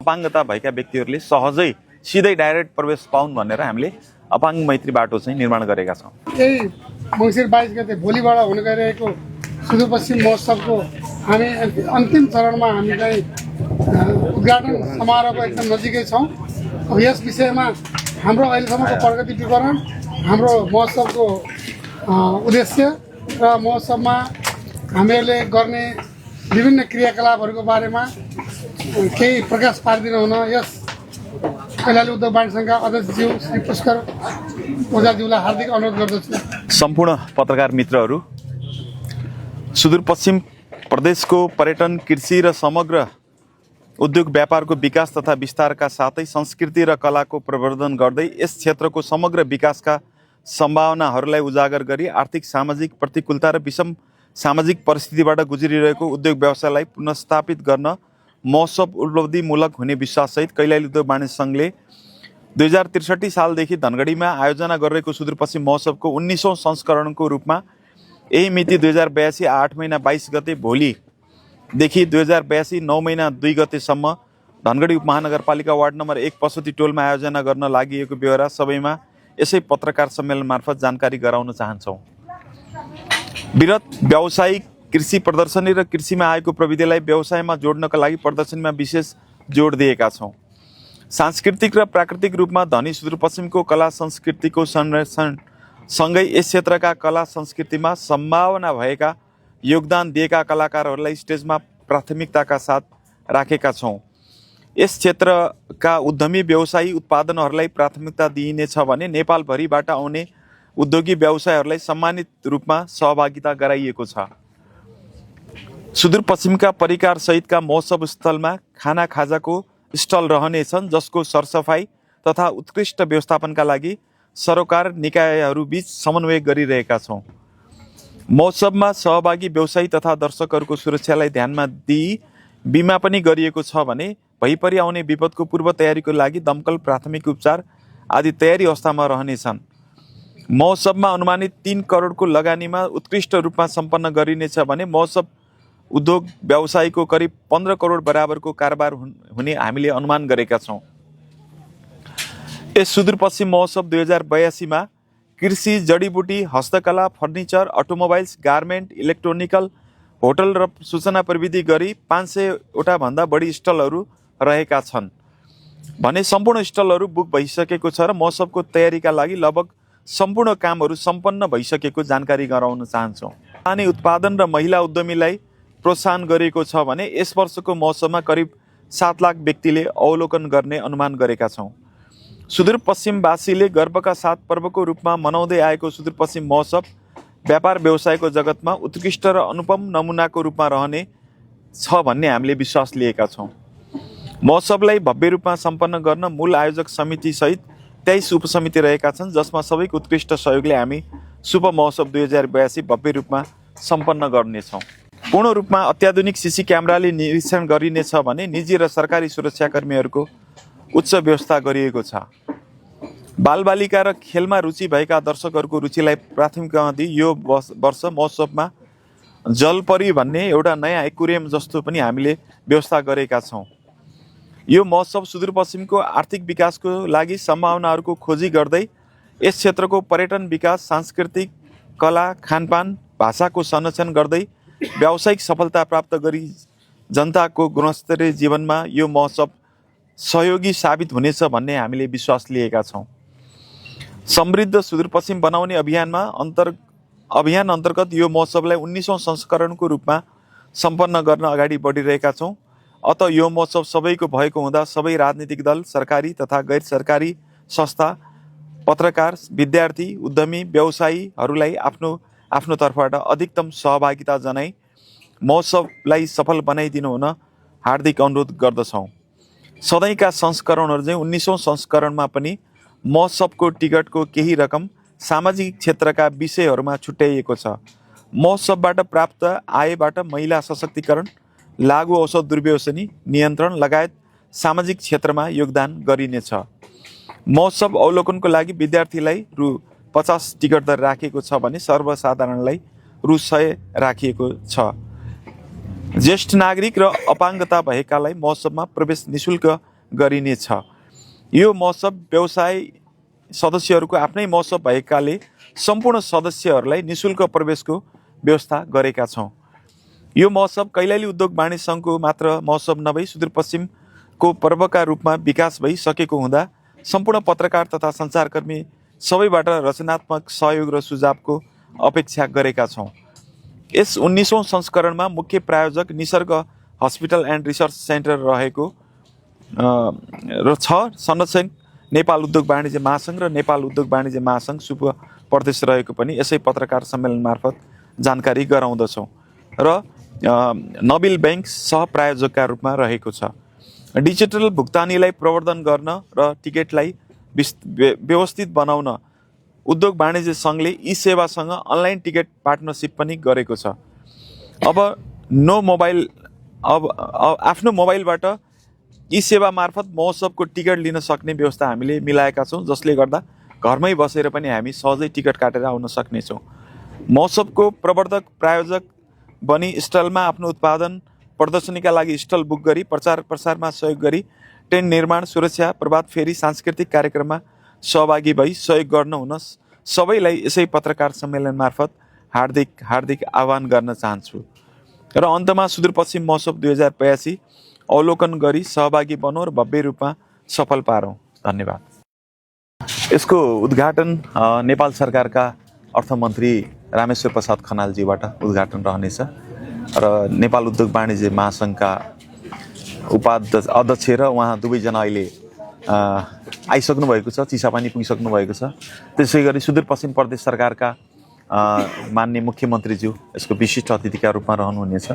अपाङ्गता भएका व्यक्तिहरूले सहजै सिधै डाइरेक्ट प्रवेश पाउन् भनेर हामीले अपाङ्ग मैत्री बाटो चाहिँ निर्माण गरेका छौँ। यही मङ्सिर 22 गते भोलिबाट हुन गइरहेको सुदूरपश्चिम महोत्सवको हामी अन्तिम चरणमा हामी चाहिँ उद्घाटन समारोहको एकदम नजिकै छौँ। अब यस विषयमा हाम्रो अहिलेसम्मको प्रगति विवरण, हाम्रो महोत्सवको उद्देश्य र महोत्सवमा हामीहरूले गर्ने विभिन्न क्रियाकलापहरूको बारेमा केही प्रकाश पारिदिन हुन यस कैलाली उद्योग वाणिज्य सङ्घका अध्यक्षज्यू श्री पुष्कर ओझाज्यूलाई हार्दिक अनुरोध गर्दछु। सम्पूर्ण पत्रकार मित्रहरू, सुदूरपश्चिम प्रदेशको पर्यटन, कृषि र समग्र उद्योग व्यापारको विकास तथा विस्तारका साथै संस्कृति र कलाको प्रवर्धन गर्दै यस क्षेत्रको समग्र विकासका सम्भावनाहरूलाई उजागर गरी आर्थिक सामाजिक प्रतिकूलता र विषम सामाजिक परिस्थितिबाट गुज्रिरहेको उद्योग व्यवसायलाई पुनर्स्थापित गर्न महोत्सव उपलब्धिमूलक हुने विश्वाससहित कैलाली उद्योग वाणिज्य सङ्घले 2063 सालदेखि धनगढीमा आयोजना गरिरहेको सुदूरपश्चिम महोत्सवको 19औं संस्करणको रूपमा यही मिति 2082 8 महिना 22 गते भोलिदेखि 2082 9 महिना 2 गतेसम्म धनगढी उपमहानगरपालिका वार्ड नम्बर 1 पशुपति टोलमा आयोजना गर्न लागि बेहोरा सबैमा यसै पत्रकार सम्मेलन मार्फत जानकारी गराउन चाहन्छौँ। विरत व्यावसायिक कृषि प्रदर्शनी र कृषिमा आएको प्रविधिलाई व्यवसायमा जोड्नका लागि प्रदर्शनीमा विशेष जोड दिएका छौँ। सांस्कृतिक र प्राकृतिक रूपमा धनी सुदूरपश्चिमको कला संस्कृतिको संरक्षणसँगै यस क्षेत्रका कला संस्कृतिमा सम्भावना भएका योगदान दिएका कलाकारहरूलाई स्टेजमा प्राथमिकताका साथ राखेका छौँ। यस क्षेत्रका उद्यमी व्यवसायी उत्पादनहरूलाई प्राथमिकता दिइनेछ भने नेपालभरिबाट आउने उद्योगी व्यवसायहरूलाई सम्मानित रूपमा सहभागिता गराइएको छ। सुदूरपश्चिमका परिकार सहितका महोत्सव स्थलमा खाना खाजाको स्टल रहनेछन्, जसको सरसफाई तथा उत्कृष्ट व्यवस्थापनका लागि सरोकार निकायहरूबीच समन्वय गरिरहेका छौँ। महोत्सवमा सहभागी व्यवसायी तथा दर्शकहरूको सुरक्षालाई ध्यानमा दिई बिमा पनि गरिएको छ भने भइपरि आउने विपदको पूर्व तयारीको लागि दमकल, प्राथमिक उपचार आदि तयारी अवस्थामा रहनेछन्। महोत्सवमा अनुमानित 3 करोडको लगानीमा उत्कृष्ट रूपमा सम्पन्न गरिनेछ भने महोत्सव उद्योग व्यवसायको करिब 15 करोड बराबरको कारोबार हुने हामीले अनुमान गरेका छौँ। यस सुदूरपश्चिम महोत्सव 2082 मा कृषि, जडीबुटी, हस्तकला, furniture, automobiles, garment, electronical, hotel र सूचना प्रविधि गरी 500 भन्दा बढी स्टलहरू रहेका छन् भने सम्पूर्ण स्टलहरू बुक भइसकेको छ र महोत्सवको तयारीका लागि लगभग सम्पूर्ण कामहरू सम्पन्न भइसकेको जानकारी गराउन चाहन्छौँ। स्थानीय उत्पादन र महिला उद्यमीलाई प्रोत्साहन गरिएको छ भने यस वर्षको महोत्सवमा करिब 7 लाख व्यक्तिले अवलोकन गर्ने अनुमान गरेका छौँ। सुदूरपश्चिमवासीले गर्वका साथ पर्वको रूपमा मनाउँदै आएको सुदूरपश्चिम महोत्सव व्यापार व्यवसायको जगतमा उत्कृष्ट र अनुपम नमुनाको रूपमा रहने छ भन्ने हामीले विश्वास लिएका छौँ। महोत्सवलाई भव्य रूपमा सम्पन्न गर्न मूल आयोजक समिति सहित 23 उपसमिति रहेका छन्, जसमा सबैको उत्कृष्ट सहयोगले हामी शुभ महोत्सव 2082 भव्य रूपमा सम्पन्न गर्नेछौँ। पूर्ण रूपमा अत्याधुनिक सीसी क्यामेराले निरीक्षण गरिनेछ भने निजी र सरकारी सुरक्षाकर्मीहरूको उच्च व्यवस्था गरिएको छ। बालबालिका र खेलमा रुचि भएका दर्शकहरूको रुचिलाई प्राथमिकता दिई यो वर्ष महोत्सवमा जलपरी भन्ने एउटा नयाँ एक्वेरियम जस्तो पनि हामीले व्यवस्था गरेका छौँ। यो महोत्सव सुदूरपश्चिमको आर्थिक विकासको लागि सम्भावनाहरूको खोजी गर्दै यस क्षेत्रको पर्यटन विकास, सांस्कृतिक, कला, खानपान, भाषाको संरक्षण गर्दै व्यावसायिक सफलता प्राप्त गरी जनताको गुणस्तरीय जीवनमा यो महोत्सव सहयोगी साबित हुनेछ भन्ने हामीले विश्वास लिएका छौँ। समृद्ध सुदूरपश्चिम बनाउने अभियान अन्तर्गत यो महोत्सवलाई 19औं संस्करणको रूपमा सम्पन्न गर्न अगाडि बढिरहेका छौँ। अत यो महोत्सव सबैको भएको हुँदा सबै राजनीतिक दल, सरकारी तथा गैर सरकारी संस्था, पत्रकार, विद्यार्थी, उद्यमी, व्यवसायीहरूलाई आफ्नो तर्फबाट अधिकतम सहभागिता जनाई महोत्सवलाई सफल बनाइदिनु हुन हार्दिक अनुरोध गर्दछौँ। सधैँका संस्करणहरू चाहिँ 19औं संस्करणमा पनि महोत्सवको टिकटको केही रकम सामाजिक क्षेत्रका विषयहरूमा छुट्याइएको छ। महोत्सवबाट प्राप्त आयबाट महिला सशक्तिकरण, लागु औषध दुर्व्यसनी नियन्त्रण लगायत सामाजिक क्षेत्रमा योगदान गरिनेछ। महोत्सव अवलोकनको लागि विद्यार्थीलाई रु 50 टिकट दर राखिएको छ भने सर्वसाधारणलाई रु 100 राखिएको छ। ज्येष्ठ नागरिक र अपाङ्गता भएकालाई महोत्सवमा प्रवेश निशुल्क गरिनेछ। यो महोत्सव व्यवसाय सदस्यहरूको आफ्नै महोत्सव भएकाले सम्पूर्ण सदस्यहरूलाई निःशुल्क प्रवेशको व्यवस्था गरेका छौँ। यो महोत्सव कैलाली उद्योग वाणिज्य सङ्घको मात्र महोत्सव नभई सुदूरपश्चिमको पर्वका रूपमा विकास भइसकेको हुँदा सम्पूर्ण पत्रकार तथा सञ्चारकर्मी सबैबाट रचनात्मक सहयोग र सुझावको अपेक्षा गरेका छौँ। यस 19औं संस्करणमा मुख्य प्रायोजक Nisarga hospital and research centre रहेको र छ। संरक्षक नेपाल उद्योग वाणिज्य महासङ्घ र नेपाल उद्योग वाणिज्य महासङ्घ सुप प्रदेश रहेको पनि यसै पत्रकार सम्मेलन मार्फत जानकारी गराउँदछौँ र नबिल ब्याङ्क सहप्रायोजकका रूपमा रहेको छ। डिजिटल भुक्तानीलाई प्रवर्धन गर्न र टिकटलाई व्यवस्थित बनाउन उद्योग वाणिज्य सङ्घले ई सेवासँग अनलाइन टिकट पार्टनरसिप पनि गरेको छ। अब आफ्नो मोबाइलबाट ई सेवा मार्फत महोत्सवको टिकट लिन सक्ने व्यवस्था हामीले मिलाएका छौँ, जसले गर्दा घरमै बसेर पनि हामी सहजै टिकट काटेर आउन सक्नेछौँ। महोत्सवको प्रवर्धक प्रायोजक बनी स्टलमा आफ्नो उत्पादन प्रदर्शनीका लागि स्टल बुक गरी प्रचार प्रसारमा सहयोग गरी टेन्ट निर्माण, सुरक्षा, प्रभात फेरी, सांस्कृतिक कार्यक्रममा सहभागी भई सहयोग गर्न हुन सबैलाई यसै पत्रकार सम्मेलन मार्फत हार्दिक आह्वान गर्न चाहन्छु। र अन्तमा सुदूरपश्चिम महोत्सव 2082 अवलोकन गरी सहभागी बनौँ र भव्य रूपमा सफल पारौँ। धन्यवाद। यसको उद्घाटन नेपाल सरकारका अर्थमन्त्री रामेश्वर प्रसाद खनालजीबाट उद्घाटन रहनेछ र नेपाल उद्योग वाणिज्य महासङ्घका अध्यक्ष र उहाँ दुवैजना अहिले आइसक्नु भएको छ, चिसापानी पुगिसक्नु भएको छ। त्यसै गरी सुदूरपश्चिम प्रदेश सरकारका माननीय मुख्यमन्त्रीज्यू यसको विशिष्ट अतिथिका रूपमा रहनुहुनेछ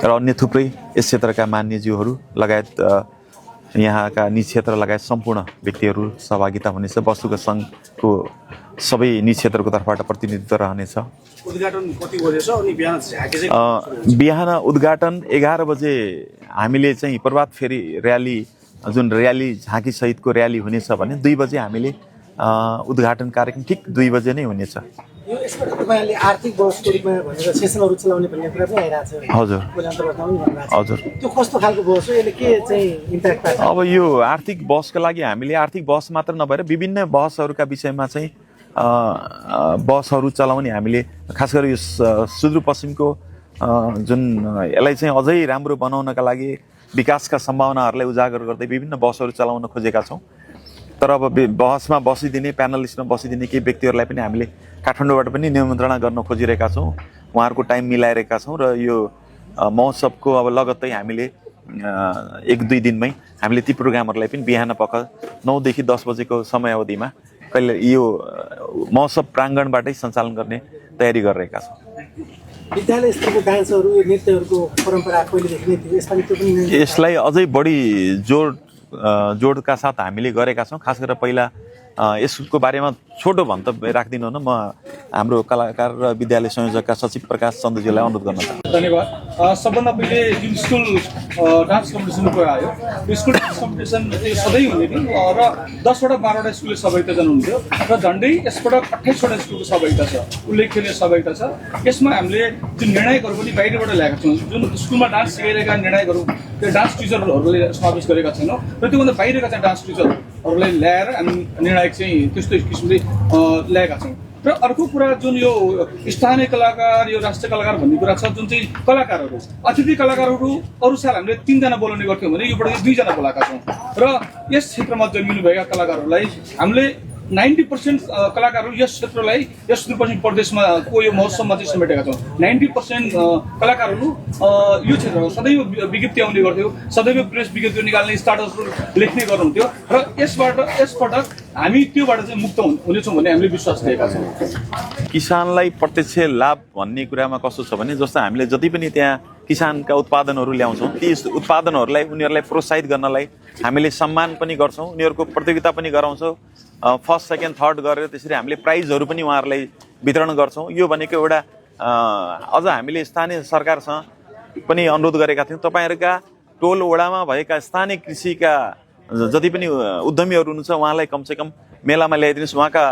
र अन्य थुप्रै यस क्षेत्रका मान्यज्यूहरू लगायत यहाँका निज क्षेत्र लगायत सम्पूर्ण व्यक्तिहरू सहभागिता हुनेछ। वस्तुगत सङ्घको सबै निज क्षेत्रको तर्फबाट प्रतिनिधित्व रहनेछ। उद्घाटन कति बजे छ अनि बिहान उद्घाटन 11 बजे हामीले चाहिँ प्रभात फेरी र्याली, जुन र्याली झाँकी सहितको र्याली हुनेछ भने 2 बजे हामीले उद्घाटन कार्यक्रम ठिक 2 बजे नै हुनेछ। यो यसबाट तपाईहरुले आर्थिक बहसको रूपमा भनेर सेसनहरु चलाउने भन्ने कुरा पनि आइराछ। हजुर हजुर। त्यो कस्तो खालको बहस हो, यसले के चाहिँ इम्प्याक्ट पार्छ? अब यो आर्थिक बहसका लागि हामीले आर्थिक बहस मात्र नभएर विभिन्न बहसहरूका विषयमा चाहिँ बहसहरू चलाउने हामीले खास गरी यो सुदूरपश्चिमको जुन यसलाई चाहिँ अझै राम्रो बनाउनका लागि विकासका सम्भावनाहरूलाई उजागर गर्दै विभिन्न बहसहरू चलाउन खोजेका छौँ। तर अब बहसमा बसिदिने, प्यानलिस्टमा बसिदिने केही व्यक्तिहरूलाई पनि हामीले काठमाडौँबाट पनि निमन्त्रणा गर्न खोजिरहेका छौँ। उहाँहरूको टाइम मिलाइरहेका छौँ र यो महोत्सवको अब लगत्तै हामीले 1-2 दिनमै हामीले ती प्रोग्रामहरूलाई पनि बिहान पख 9 देखि 10 बजेको समयावधिमा कहिले यो महोत्सव प्राङ्गणबाटै सञ्चालन गर्ने तयारी गरिरहेका छौँ। विद्यालय स्तरको डान्सहरू, नृत्यहरूको परम्परा कहिलेदेखि नै थियो, यसपालि त्यो पनि यसलाई अझै बढी जोडका साथ हामीले गरेका छौँ। खास गरेर पहिला यसको बारेमा छोटो भन्तव्य राख्दिनु न, म हाम्रो कलाकार र विद्यालय संयोजकका सचिव प्रकाश चन्द्रजीलाई अनुरोध गर्न चाहन्छु। धन्यवाद। सबभन्दा पहिले जुन स्कुल डान्स कम्पिटिसनको कुरा आयो, त्यो स्कुल डान्स कम्पिटिसन सधैँ हुने थियो र 10वटा 12वटा स्कुलले सहभागिता जनाउनुहुन्थ्यो र झन्डै यसपटक 28वटा स्कुलको सहभागिता छ, उल्लेखनीय सहभागिता छ। यसमा हामीले जुन निर्णायकहरू पनि बाहिरबाट ल्याएका छौँ, जुन स्कुलमा डान्स सिकाइरहेका निर्णायकहरू त्यो डान्स टिचरहरूले समावेश गरेका छैनौँ र त्योभन्दा बाहिरका चाहिँ डान्स टिचरहरूलाई ल्याएर हामी निर्णायक चाहिँ त्यस्तो किसिमले ल्याएका छौँ। र अर्को कुरा जुन यो स्थानीय कलाकार, यो राष्ट्रिय कलाकार भन्ने कुरा छ, जुन चाहिँ कलाकारहरू अतिथि कलाकारहरू अरू साल हामीले 3 जना बोलाउने गर्थ्यौँ भने योबाट 2 जना बोलाएका छौँ र यस क्षेत्रमा जन्मिनुभएका कलाकारहरूलाई हामीले 90% कलाकारहरू यस क्षेत्रलाई, यस सुदूरपश्चिम प्रदेशमा को यो महोत्सवमा चाहिँ समेटेका छौँ। 90% कलाकारहरू यो क्षेत्रमा सदैव विज्ञप्ति आउने गर्थ्यो, सदैव प्रेस विज्ञप्ति निकाल्ने, स्टाटसहरू लेख्ने गर्नुहुन्थ्यो र यसपटक हामी त्योबाट चाहिँ मुक्त हुनेछौँ भन्ने हामीले विश्वास लिएका छौँ। किसानलाई प्रत्यक्ष लाभ भन्ने कुरामा कस्तो छ भने, जस्तो हामीले जति पनि त्यहाँ किसानका उत्पादनहरू ल्याउँछौँ, ती उत्पादनहरूलाई उनीहरूलाई प्रोत्साहित गर्नलाई हामीले सम्मान पनि गर्छौँ, उनीहरूको प्रतियोगिता पनि गराउँछौँ। फर्स्ट, सेकेन्ड, थर्ड गरेर त्यसरी हामीले प्राइजहरू पनि उहाँहरूलाई वितरण गर्छौँ। यो भनेको एउटा अझ हामीले स्थानीय सरकारसँग पनि अनुरोध गरेका थियौँ, तपाईँहरूका टोल वडामा भएका स्थानीय कृषिका जति पनि उद्यमीहरू हुनुहुन्छ उहाँलाई कमसेकम मेलामा ल्याइदिनुहोस्, उहाँका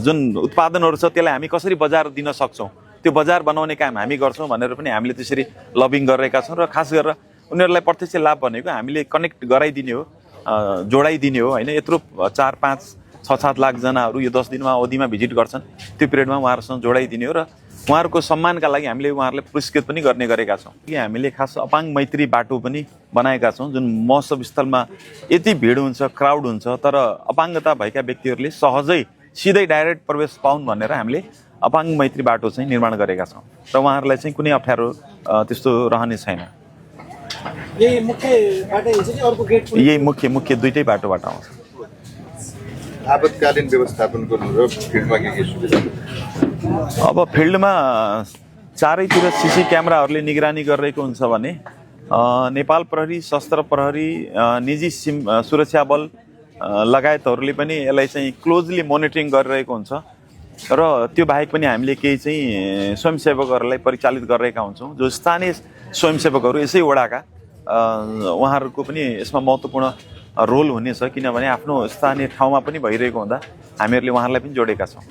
जुन उत्पादनहरू छ त्यसलाई हामी कसरी बजार दिन सक्छौँ, त्यो बजार बनाउने काम हामी गर्छौँ भनेर पनि हामीले त्यसरी लबिङ गरिरहेका छौँ। र खास गरेर उनीहरूलाई प्रत्यक्ष लाभ भनेको हामीले कनेक्ट गराइदिने हो, जोडाइदिने हो होइन। यत्रो 4, 5, 6, 7 लाख जनाहरू यो 10 दिनमा अवधिमा भिजिट गर्छन्, त्यो पिरियडमा उहाँहरूसँग जोडाइदिने हो र उहाँहरूको सम्मानका लागि हामीले उहाँहरूलाई पुरस्कृत पनि गर्ने गरेका छौँ। हामीले खास अपाङ्ग मैत्री बाटो पनि बनाएका छौँ, जुन महोत्सव स्थलमा यति भिड हुन्छ, क्राउड हुन्छ, तर अपाङ्गता भएका व्यक्तिहरूले सहजै सिधै डाइरेक्ट प्रवेश पाउन् भनेर हामीले अपाङ्ग मैत्री बाटो चाहिँ निर्माण गरेका छौँ र उहाँहरूलाई चाहिँ कुनै अप्ठ्यारो त्यस्तो रहने छैन। यही मुख्य बाटो हुन्छ कि अर्को गेट? यही मुख्य दुईटै बाटोबाट आउँछ। आपतकालीन व्यवस्थापन गर्नु र फिल्डमा के सुविधा? अब फिल्डमा चारैतिर सीसी क्यामेराहरूले निगरानी गरिरहेको हुन्छ भने नेपाल प्रहरी, सशस्त्र प्रहरी, निजी सुरक्षा बल लगायतहरूले पनि यसलाई चाहिँ क्लोजली मोनिटरिङ गरिरहेको हुन्छ र त्यो बाहेक पनि हामीले केही चाहिँ स्वयंसेवकहरूलाई परिचालित गरिरहेका हुन्छौँ, जो स्थानीय स्वयंसेवकहरू यसै वडाका उहाँहरूको पनि यसमा महत्त्वपूर्ण रोल हुनेछ, किनभने आफ्नो स्थानीय ठाउँमा पनि भइरहेको हुँदा हामीहरूले उहाँहरूलाई पनि जोडेका छौँ।